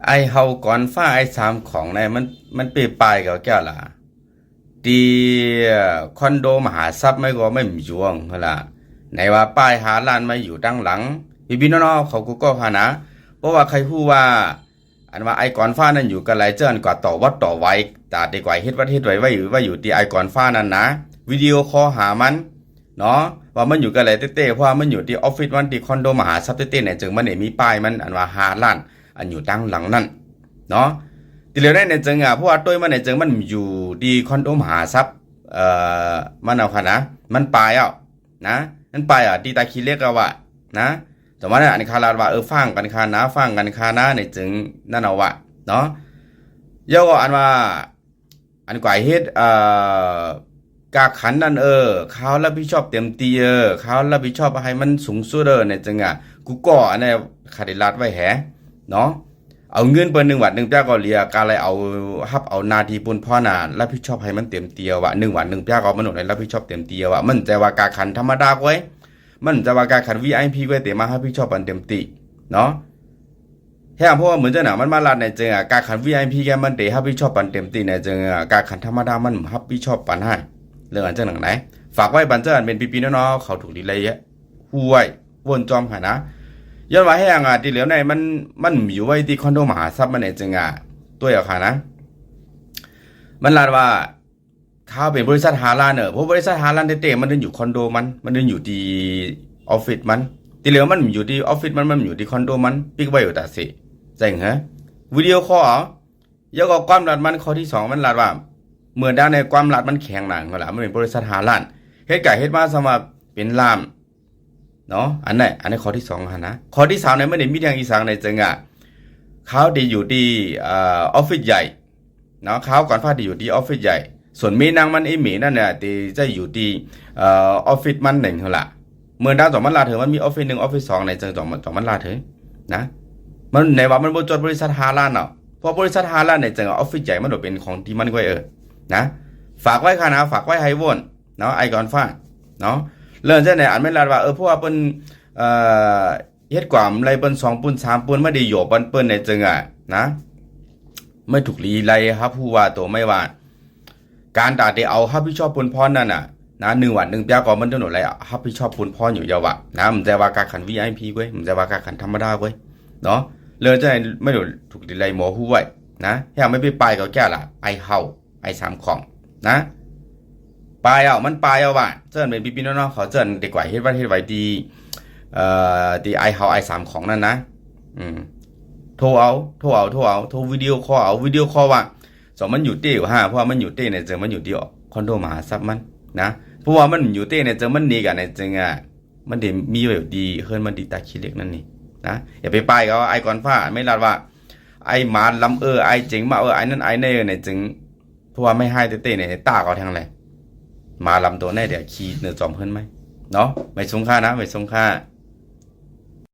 ອ້າຍເຮົາກອນຟ້າ ອ້າຍສາມຂອງໃນ ມັນ ມັນເປ້ປ້າຍເຂົາແກ້ວລະ ທີ່ຄອນໂດມະຫາຊັບ ໄມ້ກໍໄມ້ໝີຫວງຫັ້ນລະ ໃນວ່າປ້າຍຫ້າລ້ານ ໄມ້ຢູ່ຕັ້ງຫຼັງ ພີ່ໆນ້ອງໆເຂົາກູ່ກໍຫານະ ເພາະວ່າໃຄຮູ້ວ່າ ອັນວ່າອ້າຍກອນຟ້ານັ້ນຢູ່ກະໄລ ເຈົ້າອັນກວາດຕໍ່ວັດຕໍ່ໄວ ຕາແຕ່ກວາດເຮັດວັດເຮັດໄວໄວ້ຢູ່ ໄວ້ຢູ່ທີ່ອ້າຍກອນຟ້ານັ້ນນະ ວິດີໂອຄໍຫາມັນເນາະ ວ່າມັນຢູ່ກະໄລແທ້ໆ ເພາະວ່າມັນຢູ່ທີ່ອອບຟິດມັນ ທີ່ຄອນໂດມະຫາຊັບແທ້ໆ ໃນຈຶ່ງມັນໄດ້ມີປ້າຍມັນ ອັນວ່າຫ້າລ້ານ ອັນຢູ່ຕັ້ງຫຼັງນັ້ນເນາະ ທີ່ເຫຼືອໃນໃນເຊິ່ງອະ ເພາະວ່າໂຕ້ຍມັນໃນເຊິ່ງມັນຢູ່ທີ່ຄອນໂດມະຫາຊັບ ເອີ ມັນເອົາຂະນະ ມັນປາຍເອົານະ ມັນປາຍເອົາທີ່ຕາຂີ້ເຫຼັກເອົາວະນະ ສະມານອັນຄາລາດວ່າ ເອີ ຟັງກັນຄານະ ຟັງກັນຄານະ ໃນເຊິ່ງນັ້ນເອົາວະເນາະ ແລ້ວກໍອັນວ່າ ອັນກວາຍເຮັດ ເອີ ກາກຂັນນັ້ນ ເອີ ຂ້າວຮັບຜິດຊອບເຕັມທີ່ ເອີ ຂ້າວຮັບຜິດຊອບໃຫ້ມັນສູງສຸດ ເອີ ໃນເຊິ່ງອະ ກູກໍອັນນັ້ນ ຄາໄດ້ລາດໄວ້ແຮເນາະ ເອົາເງິນເປີນໜຶ່ງບາດໜຶ່ງປຽກກໍເຫຼືອ ກາໄດ້ເອົາ ຮັບເອົາໜ້າທີ່ປຸ້ນພອນນະ ຮັບຜິດຊອບໃຫ້ມັນເຕັມທີ່ວະ ໜຶ່ງບາດໜຶ່ງປຽກກໍມັນຕ້ອງໄດ້ຮັບຜິດຊອບເຕັມທີ່ວະ ມັນຈະວ່າກາກຂັນທຳມະດາກວຍ ມັນຈະວ່າກາກຂັນວີໄອພີກວຍ ເຕມາຮັບຜິດຊອບອັນເຕັມທີ່ເນາະ ແຮງ ເພາະວ່າເໝືອນຈັ່ງນັ້ນ ມັນມາລັດໃນເຈິງອາ ກາກຂັນວີໄອພີແກມັນເຕຮັບຜິດຊອບປັນເຕັມທີ່ໃນເຈິງອາ ກາກຂັນທຳມະດາມັນຮັບຜິດຊອບປັນໃຫ້ ເລື່ອງອັນຈັ່ງນັ້ນໃດ ຝາກໄວ້ບັນເຈີອັນເປັນປີໆນ້ອງໆ ເຂົາຖືກດີໄລຮູ້ໄວ້ ວົນຈອມຫັ້ນນະ ຍ້ອນວ່າແຮງອາ ທີ່ເຫຼືອໃນມັນ ມັນຢູ່ໄວ້ທີ່ຄອນໂດມະຫາຊັບມັນໃນເຈິງອາ ຕົວເອົາຂະນະ ມັນລາດວ່າ ຖ້າເປັນບໍລິສັດຫ້າລ້ານເອີ ເພາະບໍລິສັດຫ້າລ້ານແທ້ໆ ມັນເດີນຢູ່ຄອນໂດມັນ ມັນເດີນຢູ່ທີ່ອອບຟິດມັນ ທີ່ເຫຼືອມັນຢູ່ທີ່ອອບຟິດມັນ ມັນຢູ່ທີ່ຄອນໂດມັນ ປິກໄວ້ຢູ່ຕາເສ ຈັ່ງເຫ ວິດີໂອຄໍເອົາ ແລ້ວກໍຄວາມລັບມັນ ຂໍ້ທີສອງ ມັນລາດວ່າ ເມື່ອດາວໃນຄວາມລັບມັນແຂງໜາງຫັ້ນລະ ມັນເປັນບໍລິສັດຫ້າລ້ານ ເຮັດກະເຮັດມາສ່ຳວ່າເປັນລ້ານ ເນາະ ອັນນັ້ນ ອັນນີ້ຂໍ້ທີສອງຫັ້ນນະ ຂໍ້ທີສາມນີ້ມັນໄດ້ມີເລື່ອງອີ່ສັງໃນເຈິງອາ ຂາວທີ່ຢູ່ທີ່ ເອີ ອອບຟິດໃຫຍ່ເນາະ ຂາວກອນຟ້າທີ່ຢູ່ທີ່ອອບຟິດໃຫຍ່ ສ່ວນເມນາງມັນ ເອເມນັ້ນນະ ທີ່ຈະຢູ່ທີ່ ເອີ ອອບຟິດມັນໜຶ່ງຫັ້ນລະ ເມື່ອດາວສອງພັນລາເທີ ມັນມີອອບຟິດໜຶ່ງ ອອບຟິດສອງໃນເຈິງສອງ ສອງພັນລາເທີນະ ມັນໃນວ່າມັນບໍ່ຈົດບໍລິສັດຫ້າລ້ານເນາະ ເພາະບໍລິສັດຫ້າລ້ານໃນເຈິງອອບຟິດໃຫຍ່ມັນໂດດເປັນຂອງທີ່ມັນກວຍເອີ ນະ ຝາກໄວ້ຄ່ານະ ຝາກໄວ້ໃຫ້ວົນ ເນາະ ອ້າຍກອນຟ້າເນາະ ເລື່ອງຈັ່ງໃດ ອັນແມ່ນລາດວ່າ ເອີ ເພາະວ່າເພິ່ນ ເອີ ເຮັດກວ່າໄລເພິ່ນສອງປຸ້ນສາມປຸ້ນ ມາໄດ້ໂຍກປັນເພິ່ນໃນເຈິງອາ ນະ ໄມ່ຖືກລີໄລຮັບຮູ້ວ່າໂຕໄມ່ວ່າ ການຕາໄດ້ເອົາຮັບຜິດຊອບປຸ້ນພອນນັ້ນນະ ນະ ໜຶ່ງວັນໜຶ່ງປຽກກໍມັນຕ້ອງໄດ້ຮັບຜິດຊອບປຸ້ນພອນຢູ່ຢາວະ ນະ ມັນຈະວ່າກາກຂັນວີໄອພີເວີຍ ມັນຈະວ່າກາກຂັນທຳມະດາເວີຍ ເນາະ ເລື່ອງຈັ່ງໃດ ໄມ່ຖືກລີໄລໝໍຮູ້ໄວ້ ນະ ແຮງໄມ່ໄປປາຍກໍແກ້ລະ ອ້າຍເຮົາ ອ້າຍສາມຂອງນະ ປາຍເອົາ ມັນປາຍເອົາວ່າ ເຊີນເປັນພີ່ໆນ້ອງໆເຂົາ ເຊີນໄດ້ກວາຍເຮັດວັດເຮັດໄວທີ່ ເອີ ທີ່ອ້າຍເຮົາອ້າຍສາມຂອງນັ້ນນະ ອືມ ໂທເອົາ ໂທເອົາ ໂທເອົາ ໂທວິດີໂອຄໍເອົາ ວິດີໂອຄໍວ່າ ສອງມັນຢູ່ເຕ້ຫາ ເພາະວ່າມັນຢູ່ເຕ້ໃນເຈິງ ມັນຢູ່ທີ່ຄອນໂດມະຫາຊັບມັນນະ ເພາະວ່າມັນຢູ່ເຕ້ໃນເຈິງ ມັນໜີກັນໃນເຈິງອາ ມັນໄດ້ມີແບບດີ ເຮືອນມັນດີຕາຂີ້ເຫຼັກນັ້ນນີ້ນະ ຢ່າໄປປາຍເຂົາ ອ້າຍກອນຟ້າ ໄມ່ລາດວ່າ ອ້າຍໝາລຳເອີ ອ້າຍເຈັງມາເອີ ອ້າຍນັ້ນອ້າຍນີ້ໃນເຈິງ ເພາະວ່າໄມ້ຮ້າຍເຕ້ໆໃນຕາເຂົາແທງແຫຼະ ໝາລຳໂຕໃນດຽວຂີ່ເນີຈອມເຮືອນໄມ້ເນາະ ໄວ້ຊົງຄ່ານະ ໄວ້ຊົງຄ່າ.